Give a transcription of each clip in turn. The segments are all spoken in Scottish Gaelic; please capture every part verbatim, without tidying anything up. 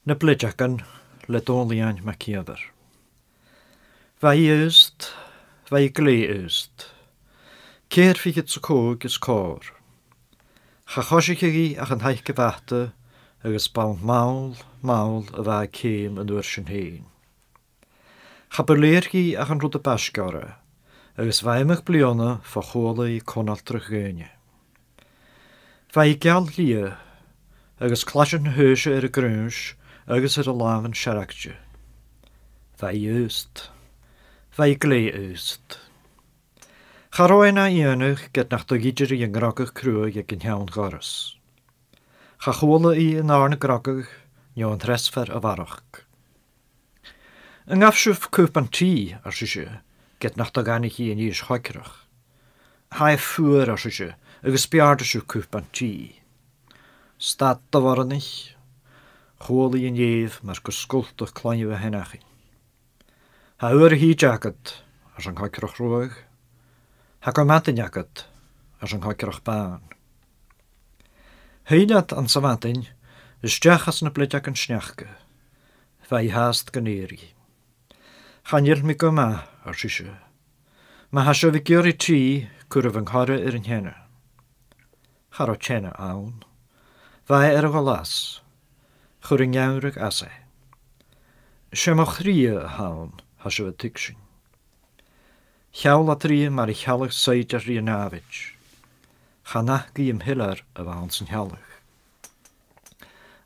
Na Bleideagan le Dòmhnall Iain MacÌomhair. Bha i aosta, bha i glè aosta. Ceithir fichead 's a còig is còrr. Cha choisicheadh i ach an taice bhata agus bonn mall, mall a bha a ceum an uair sin fhèin. Cha b' fhuilear dhi ach an rud a b' fhaisge oirre, agus bha iomadh bliadhna fo chuala i conaltradh dhaoine. Bha i geal liath, agus claiseadh na h-aoise air a ghnùis agus air a làmhan seargte. Bha i aosta. Bha i glè aosta. Cha robh e na iongnadh ged nach do dh'fheumadh i a ngrogadh cruaidh aig an t-seann dhoras. Cha chuala i an dàrna grogadh, no an treas fear a bharrachd. "An gabh sibh cupan tì?" ars ise, ged nach do dh'fhaighnich i an dithis choigreach. "Tha e fuar," ars ise, "agus b' fheàrr dhuibh cupan tì." Stad do bhoireannaich, chuala i an èigh mar gun sgoltadh cloinne a sheanchainn. "Tha uair a thìde agad," ars an coigreach ruadh. "Tha gu madainn agad," ars an coigreach bàn. Thill iad anns a' mhadainn, a-steach às na Bleideagan Sneachda. Bha i fhathast gun èirigh. "Chan eil mi gu math," ars ise. "Ma tha sibh ag iarraidh tì, cuiribh an coire air an teine." Cha robh teine ann. Bha e air a dhol às. Chuir i an geamhradh às e. "'S e mo chridhe a th' ann, tha sibh a' tuigsinn." Sheall iad rithe mar a shealladh saighdear ri an nàmhaid. Chan fhaca i am pilear a bha anns an t-sealladh.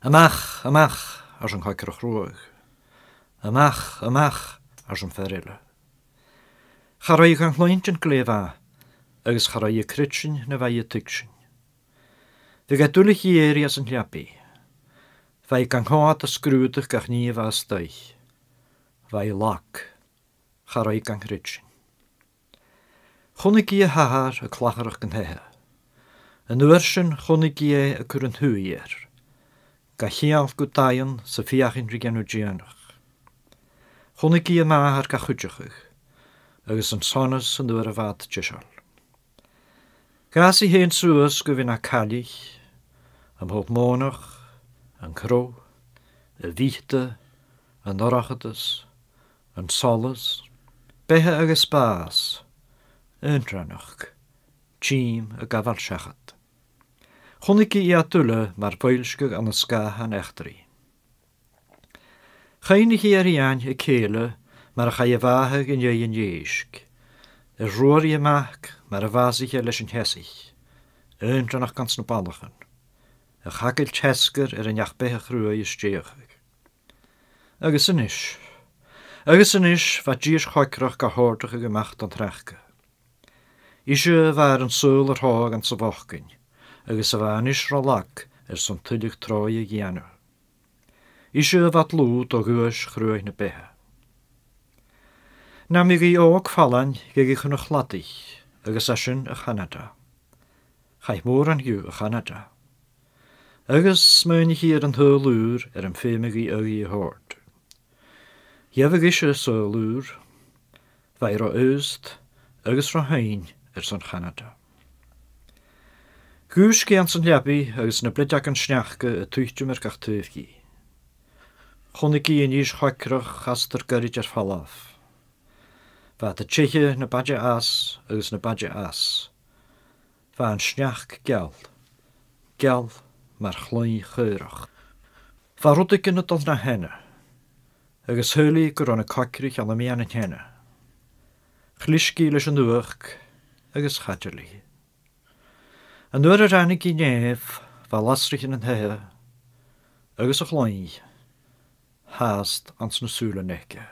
"A-mach, a-mach," ars an coigreach ruadh. "A-mach, a-mach," ars am fear eile. Cha robh i gan cluinntinn glè mhath, agus cha robh i a' creidsinn na bha i a' tuigsinn. Bhiodh e duilich a dh'iarraidh às an leabaidh. Bha i gan coimhead a' sgrùdadh gach nì a bha a-staigh. Bha i lag. Cha robh i gan creidsinn. Chunnaic i a h-athair a' clacharachd an taighe. An uair sin chunnaic i e a' cur an taoidh air, ga cheangal gu daingeann 's a' feuchainn ri dhèanamh dìonach. Chunnaic i a màthair ga chuideachadh, agus an sonas an uair a bha iad deiseil. Dh'fhàs i fhèin suas gu bhith na caillich, am poll mònach, an crodh, a' bhiota, an dorchadas, an solas, beatha agus bàs, aonranachd, tìm a' gabhail seachad. Chunnaic i iad uile mar bhoillsgeadh ann an sgàthan eachdraidh. Chuimhnich i air Iain a cèile mar a chaidh a bhàthadh an dèidh an èisg, air Ruairidh a mac mar a bhàsaich e leis an teasaich, aonranachd anns na ballachan, a' chagail teasgair air an neach-beatha chruaidh a stèidheachadh. Agus a-nis, agus a-nis, bha dithis choigreach ga h-òrdachadh a-mach dhan t-sneachda. Ise a bha air an saoghal a threabhadh anns a' bhochdainn, agus a bha a-nis ro lag airson tuilleadh treubhaidh a dhèanamh. Ise a bha dlùth do dhuais chruaidh na beatha. Nam biodh i òg fallain, gheibheadh i chun a' chladaich, agus à sin a Chanada. Chaidh mòran dhiubh a Chanada. Agus smaoinich i air an t-saoghal ùr air am feumadh i aghaidh a thoirt. Gheibheadh ise saoghal ùr, bha i ro aosta agus ro sheinn airson Chanada. Dhùisg i anns an leabaidh agus na Bleideagan Sneachda a' tuiteam air gach taobh dhi. Chunnaic i an dithis choigreach astar goirid air falbh. Bha iad a' teicheadh na b' fhaide às agus na b' fhaide às. Bha an sneachd geal, geal mar chloinn chaorach. Bha rudeigin a' dol na theine, agus shaoil i gun robh na coigrich ann am meadhan an teine. Chlisg i leis an fhuachd agus chaidil i. An uair a ràinig i nèamh, bha lasraichean an taighe agus a' chloinn fhathast anns na sùilean aice.